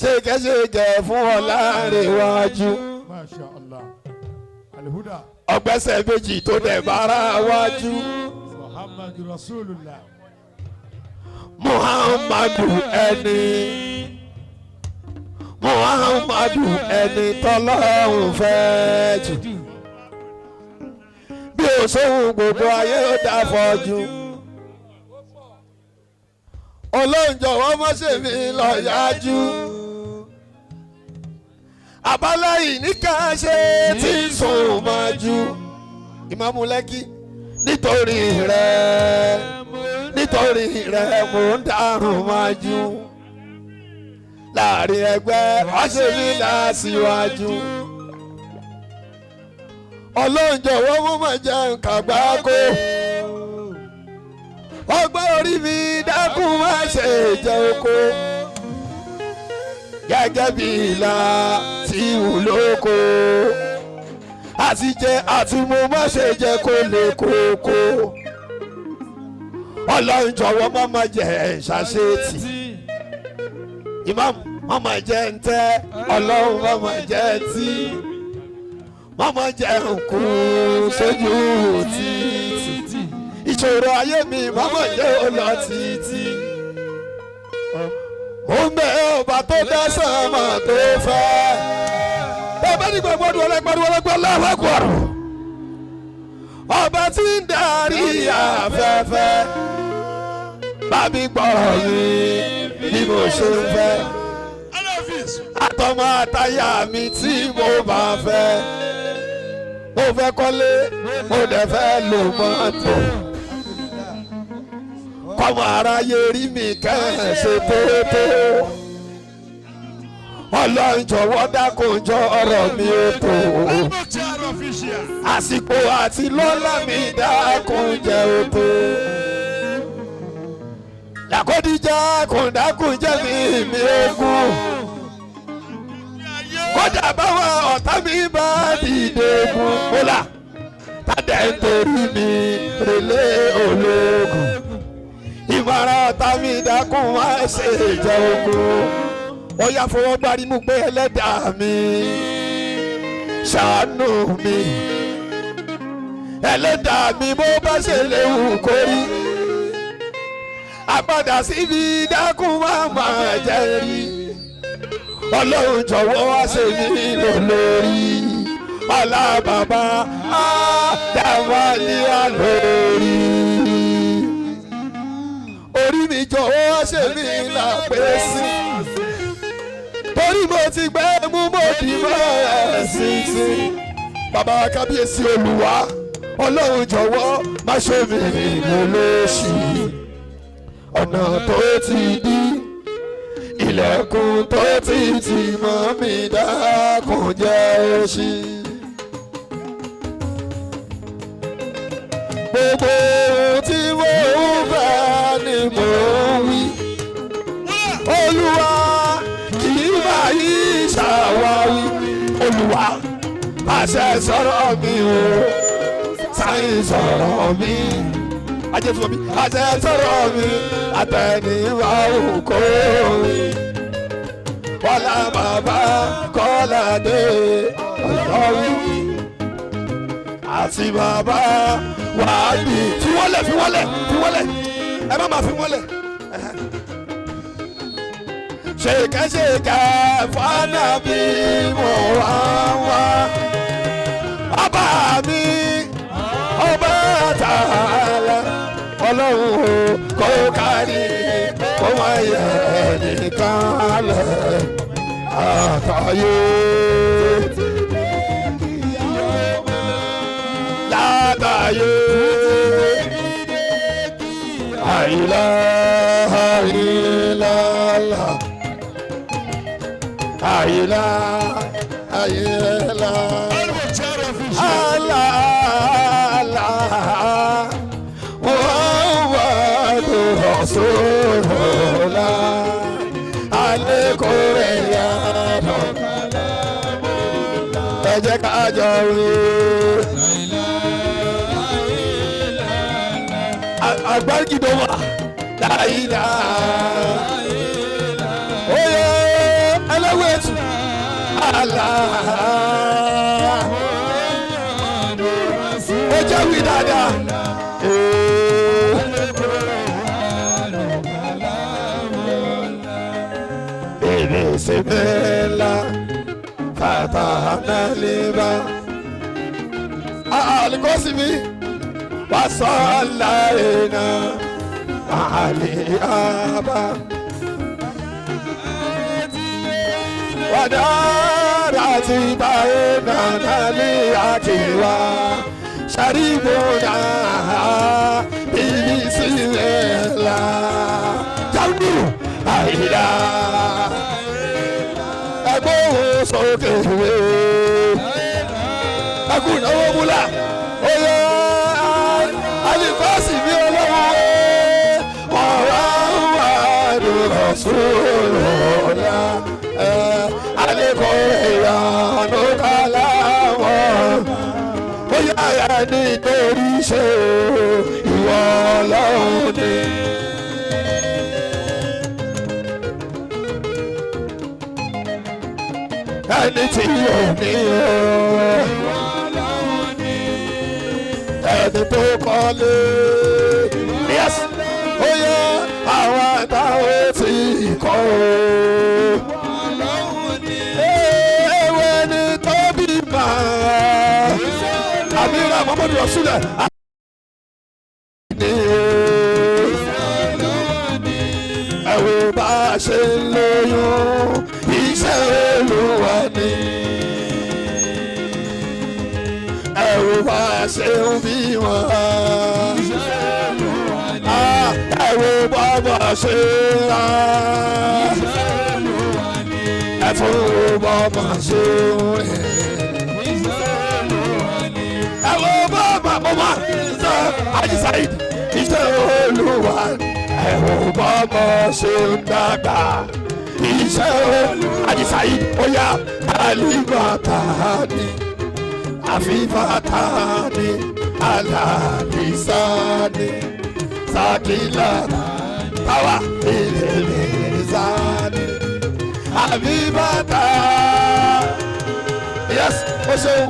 Ṣèkẹ́ṣèkẹ́ fún Ọlárẹ̀wájú. Masha Allah. Alhuda. Ọgbẹ́sẹ̀ méjì tó dẹ̀ bára wájú. Muhammadu Rasulullah. Muhammadu ẹni, Muhammadu ẹni tọ́lọ́hún fẹ́ jù. Bí o sóhun gbogbo ayé ó dá fọ́jú. Ọlọ́run jọ̀wọ́ má ṣe mí lọ yájú. Abáláyé nìkan ṣe tí ń sùn mọ́jú. Ìmáàmù Lẹ́kì, nítorí rẹ̀, nítorí rẹ̀ mò ń dàrún mọ́jú. Láàrin ẹgbẹ́ wá ṣe mí láṣíwájú. Ọlọ́run jọ̀wọ́ mú mọ̀ jẹ́ nǹkan gbáko. Ọgbọ́n orí mi dákun má ṣe jẹ́ oko. Gẹ́gẹ́ bí ìlà tí wù lóko. Àti jẹ àti mu má ṣe jẹ́ kó lè kókó. Ọlọ́run jọ̀wọ́ má má jẹ́ ṣàṣetì. Imam, má má jẹ́ ń tẹ́. Ọlọ́run má má jẹ́ tí. Má má jẹ́ ń kú sójú títì. Ìṣòro ayé mi má má jẹ́ ó lọ títí. Ó ń bẹ ọba tó dá sánmà tó fẹ́. Bẹ́ẹ̀ ní gbogbo ọdún ọlọ́gbọ́n ọlọ́gbọ́n lọ́wọ́gbọ̀rọ̀. Ọba tí ń darí afẹ́fẹ́. Bábí gbọ́rọ̀ mi bí mo ṣe ń fẹ́. Àtọmọ àtayà mi tí mo bá fẹ́. Mo fẹ́ kọ́lé, mo dẹ̀ fẹ́ lò mọ́tò. Kọ́mọ aráyé rí mi kẹ́ ṣe tótó. Ọlọ́run jọ̀wọ́ dákun jọ ọ̀rọ̀ mi ó tó. Àsìkò àti lọ́lá mi dákun jẹ́ ó tó. Làkọ́díjà kùndàkùn jẹ́ mi mi ogun. Kódà báwọn ọ̀tá mi bá dìde ogun. Kólà tàdé nítorí mi relé ológun. Ìmọ̀ràn ọ̀tá mi dákun wá ṣe jẹ́ ogun. Ó yá, fọwọ́ gbárí mú pé ẹlẹ́dàá mi ṣàánú mi. Ẹlẹ́dàá mi, bó bá ṣe léwu kórí. Àpadà síbi dákun má máa jẹ́ rí. Ọlọ́run jọ̀wọ́ wá ṣe mí lólórí. Ọlá bàbá Ádámálíà lórí. Orí mi jọ̀wọ́ wá ṣe mí lápẹ́ sí. Torí mo ti gbẹ́ mú mo dì mọ́ ẹ̀sìn sí. Bàbá kábíyèsí Olúwa, Ọlọ́run jọ̀wọ́ má ṣe mí lólóṣì. Ọ̀nà tó ti dí, ilẹ̀kùn tó ti tì mọ́ mi, dákun jẹ́ òṣì. Gbogbo ohun tí mo ń fẹ́ ni mo ń wí. Olúwa kì í máa yí ṣàwáwí. Olúwa àṣẹ sọ̀rọ̀ mi o, sáyìn sọ̀rọ̀ mi. Ajé fún mi, àṣẹ sọ̀rọ̀ mi, àtẹnìwá òkò mi. Kọ́lá bàbá Kọ́lá dé ọ̀yọ́ wí. Àti bàbá wàá bì. Fi wọ́n lẹ̀, fi wọ́n lẹ̀, fi wọ́n lẹ̀. Ẹ má máa fi wọ́n lẹ̀. Ṣèkẹ́ṣèkẹ́ fanabi mo wá wá. Ọba mi, ọba tààlà, ọlọ́run o kó kárí kó má yẹ nìkan lẹ̀ àtàyè. Látàyè àìlá àìlá àìlá àìlá àlá àlá Muhammadu Rasulullah alekore yàrá ẹ jẹ́ ká jọ wí. Agbárígidọ́wà láìlá. Oye Ẹlẹ́wọ̀ ètù àlà. Ó jẹ́ wí dáadáa. Bismillah fatahana liba. Alikosimi wasalayina aliaba. Wadarati bayna naliakiwa sharibuna bismillah. Jawniru àyílá ẹgbóhùn sókè wé ẹkùn ìnáwó múlá oyè alifásì mi ọlọ́wọ́ wọ́n wá dùrọ̀ sóòlà alẹ́kọ̀ọ́ ìyànú kálá wọn bóyá ẹni torí ṣe ìwọ ọlọ́run ni. Ẹni tí ò ní o ẹni tó kọ́lé yes ó yẹ àwọn àtàwọn tí kọ́ o ewé ni tó bí màá àmìrà Muhammadu Rasulẹ̀ ní o ẹ̀wò bá a ṣe ń lóyún iṣẹ́ Olúwa ni ẹ̀wò bá a ṣe ń bí wọn ẹ̀wò bàbá ṣe ń ra ẹ̀fọ́ bàbá ṣe ń rìn ẹ̀wò bàbá mọ́mọ́ ṣe Haji Saheed iṣẹ́ Olúwa ẹ̀wò bàbá ṣe ń dàgbà iṣẹ́ Haji Saheed ó yá alimatani afifatani alalisani sakila tawa ilelezani abibata yes o ṣeun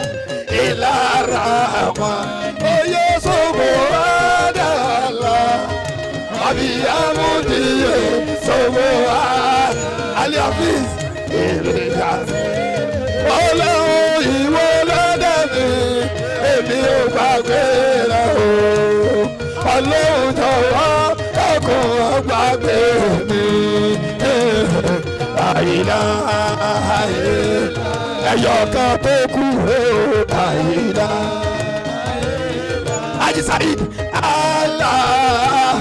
ìlara wọn oyè sọgbọ àdàlà àbíyámúdìyẹ sọgbọ aliafis ìrìnà ọlọ́run ìwọ lọ́dẹ̀ mi èmi ò gbàgbé rẹ o ọlọ́run jọ̀wọ́ ẹkùn ọgbàgbé mi àyílá ẹyọ kan tó kú o àyílá Haji Saheed Allah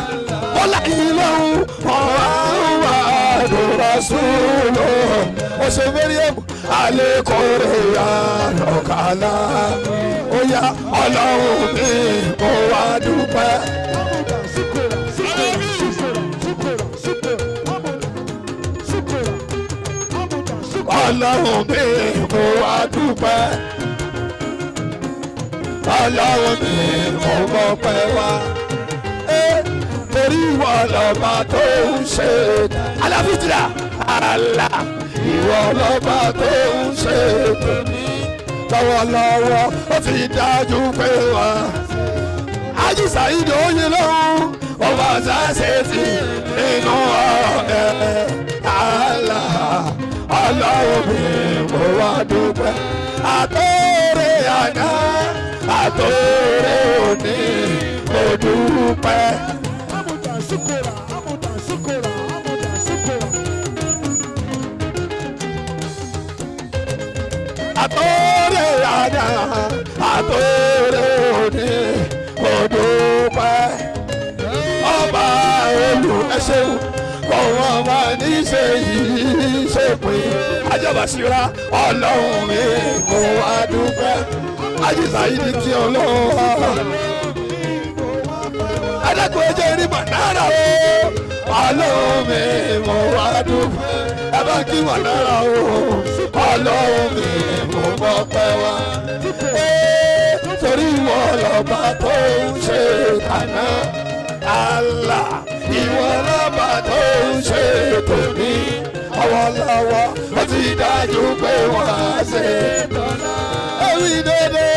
bọ́lá yìí lọ́hùn ọ̀hún àdúrà ọ̀sẹ̀ mẹ́rìẹ́mù alẹ́kọ̀ọ́rẹ́ àlọ́kàlà ó yá ọlọ́run mi mo wá dúpẹ́. Ọlọ́run mi mo wá dúpẹ́. Ọlọ́run mi mo mọpẹ́ wá. Torí ìwọ lọ́ba tó ń ṣe aláfíjìlá àlà ìwọ lọ́ba tó ń ṣe tòní lọ́wọ́lọ́wọ́ ó ti dájú pé wá. Haji Saheed oyin lóhùn ọba ṣáṣẹ́tì nínú ọ̀rẹ́ àlà ọlọ́run mi mo wá dúpẹ́. Àtòrè àná àtòrè òní mo dúpẹ́. Àtòrè àná àtòrè òní mo dúpẹ́. Ọba olú ẹ ṣeun kò wọ́n máa ní ṣe yìí ṣe pé ajábàṣírà ọlọ́run mi mo wá dúpẹ́. Haji Saheed kí ọlọ́run adákùn ẹjẹ rí mànára o ọlọ́run mi mo wá dúpẹ́. Ẹ bá kí mànára o ọlọ́run mi mo mọpẹ́ wá. Torí ìwọ lọ́ba tó ń ṣe tàná Allah Ìwọ lọ́ba tó ń ṣe tòní. Ọwọ́lọ́wọ́ ó ti dájú pé wọ́n á ṣe tọ́lá. Ewì dédé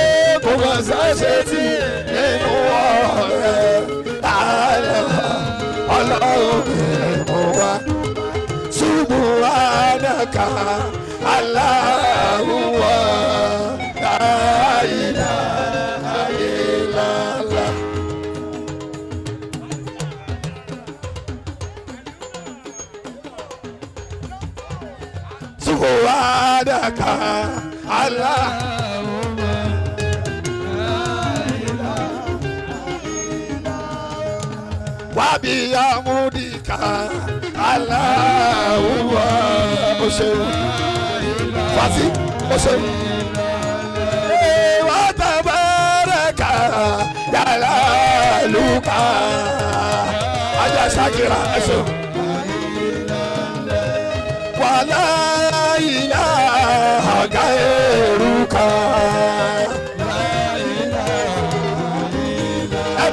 kò mọ̀ sáṣẹ tí nínú ọ̀rẹ́. Ọlọ́run mi mú wá. Subhanaka Allahumma la ilaha illallah. Subhanaka Allahumma wa bihamdika Allahumma. O ṣeun Fati, o ṣeun. Wa tabaraka jalaluka. Ajá Shakira, ẹ ṣeun. Wala ilaha gairuka.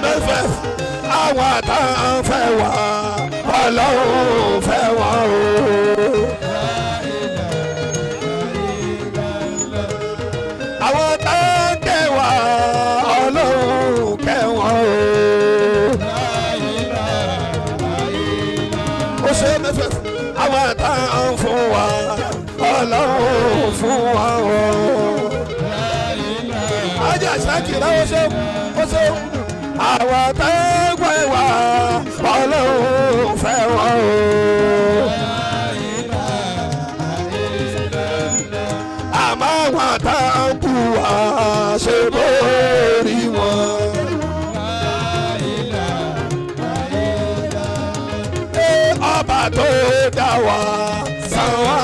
MFF àwọn àtàn fẹ́ wá, Ọlọ́run fẹ́ wá o. Àwọn tán kẹwàá, Ọlọ́run kẹwàá o. Ó ṣe MFF àwọn àtàn fún wa, Ọlọ́run fún wa o. Ajá Ṣakira ó ṣe ó ṣe àwọn tẹ́gbẹ́ wa, Ọlọ́run fẹ́ wọn o. Àmọ́ àwọn tá ń kú wa ṣe bórí wọn. Ọba tó dá wa san wá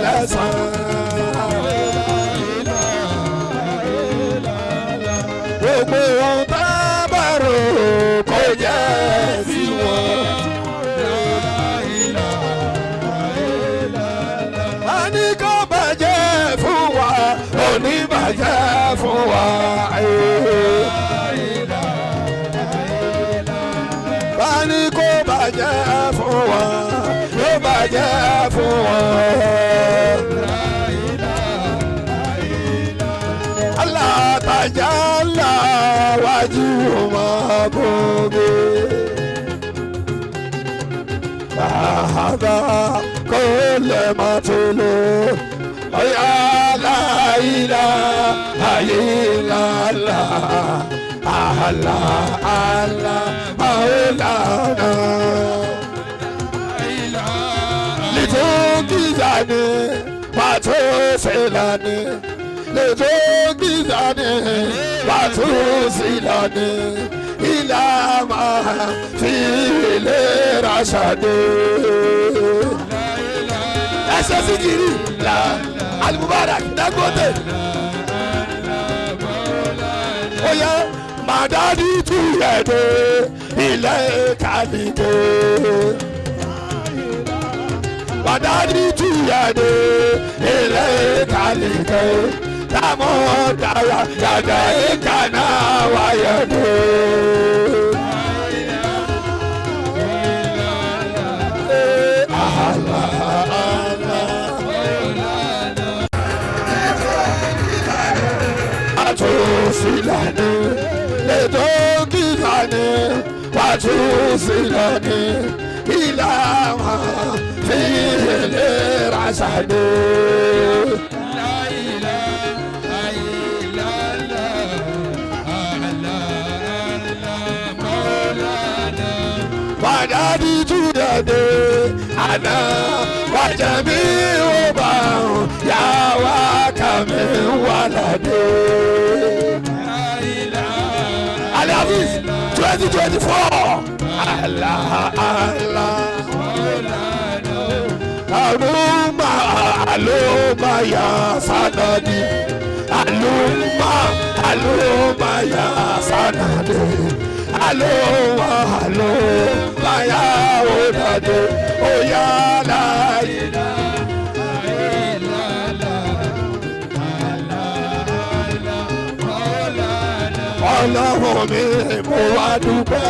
lẹ́san. Gbogbo ohun tá a bá rò kó jẹ́ sí wọn. A ní kó bàjẹ́ fún wa, ò ní bàjẹ́ fún wa. A ní kó bàjẹ́ fún wa, yóò bàjẹ́ fún wa. Alátajálá wájú máa bóge. Àhàdà kò lè má tó lò. Ọ̀yà láìlá àyílálà. Àlà àlà àwòlànà. Lìtòkìzàní pàtó sílàní. Lìtòkìzàní pàtó sílàní. Ìlà máa fi ìlera ṣàdé. Ẹsẹ̀ sí kiri la Alimubarak Dangote. Oya màdàdí tuyẹ̀dẹ̀ ilẹ̀ kàlíkè. Màdàdí tuyẹ̀dẹ̀ ilẹ̀ kàlíkè. Dàmú dàrá dàdà ìkànnà wáyẹ̀dẹ̀. Allah Allah. Wàtúnṣìlàní lẹ́tọ́kìlàní wàtúnṣìlàní ìlànà fi ìlera ṣàdé. Wàdàdí túyẹ̀dẹ̀ àná wàjẹ̀mí ò bá yà wá kàmí wàlàdé. Al-Hafiz 2024. Allah Allah. Aluma aluma ya sanadi. Aluma aluma ya sanadi. Aluma aluma ya odade. Oya la ilaha Ọlọ́run mi mo wá dúpẹ́.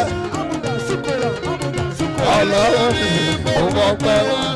Ọlọ́run mi, mo mọ̀ pẹ́ wá.